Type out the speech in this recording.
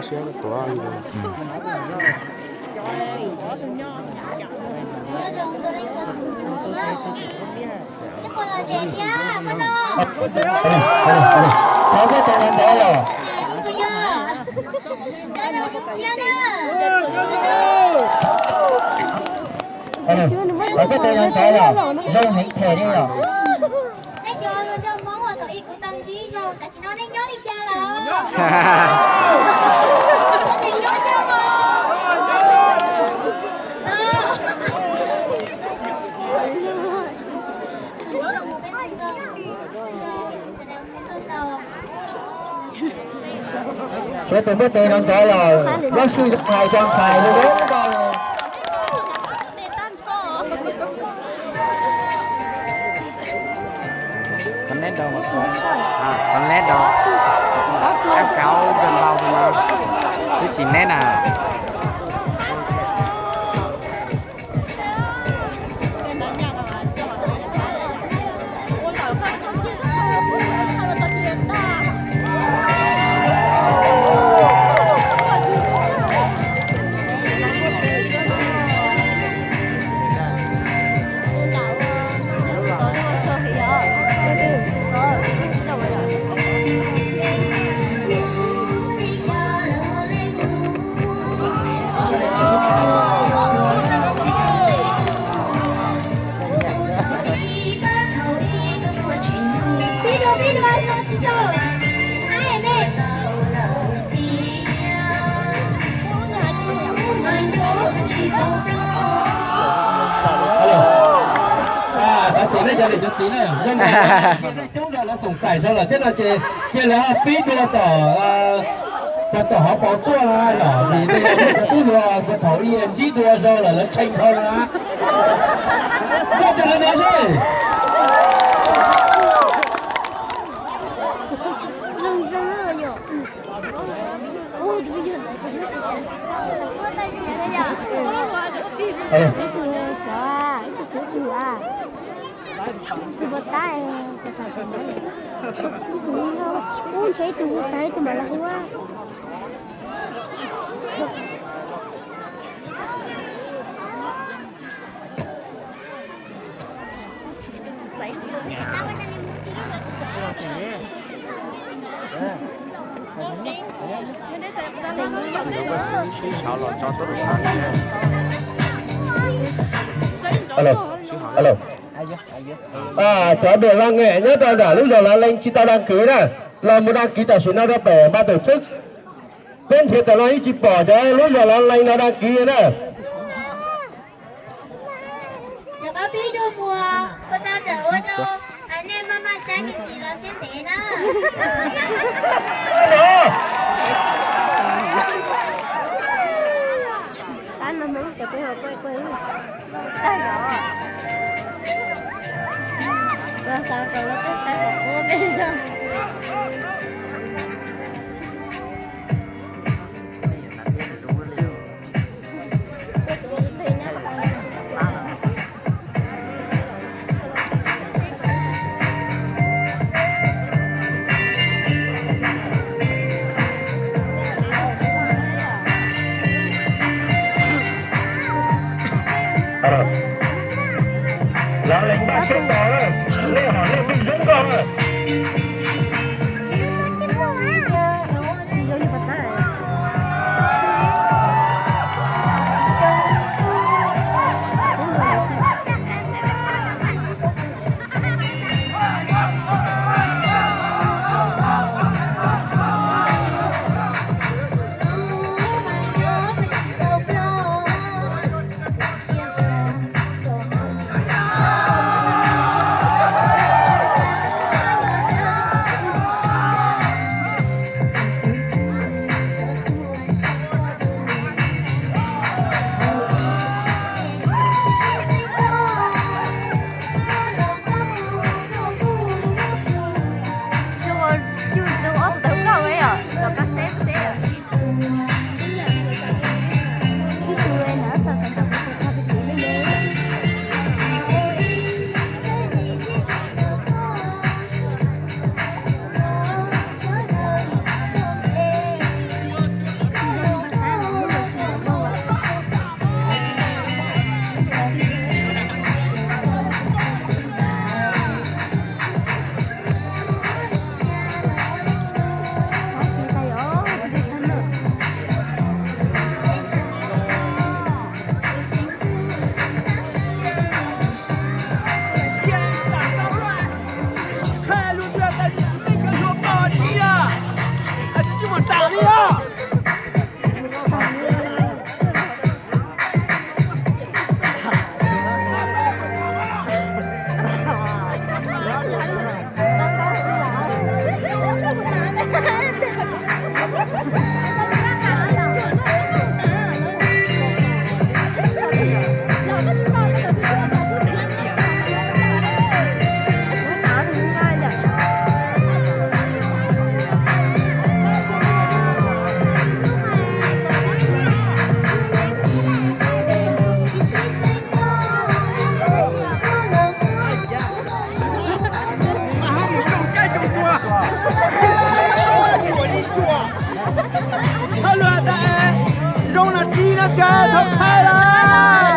Siab tuav. Thov koj tus neeg ntawd los. Thov koj tus neeg ntawd los zoo heev them li os. Peb cov hluas nraug Hmoob uas thaum ub kuv tau ntsib zoo, tam sim no nej nyob li cas lawm? Tseem nyob xwb os. Sawv tus muaj tes no ntxov los, Vajtswv yuav hais cov ntxhais lub lub nto los. Có nét đâu mà có. À, có nét đâu. Các cháu gần bao rồi mà. Cứ chỉ nét à. Cov txiv ne, cov niam cov txiv ne, coob zog lawv xoom xaim zog lawm thiab no ces cia lawv pib dua tom, tom hauv paus tuaj na, vim cov tub hluas thaum ub ntsib dua zog lawm lawv tshee dhau na. Muaj tias lawv no seb. Ub, ntshe ib tug hu tag ib tug mam los hu. Alo, alo. Cov duam laj ngem nyob rau nram lub zos Lav Lees tsis tau đăng ký na, los mus đăng ký tam sim no rau pem ban tổ chức. Peb nrhiav tau los yeej tsis pom cov lub zos Lav Lees no đăng ký na. Rov qab pib dua mus, puas tau txawm ua rau nej maj maj saib me ntsis los siab ntev na. Lawv lees npaj seb tos, nej hom nej twb zoo Thawj lug tas zoo na tsi no tsa thov qhaib lawm.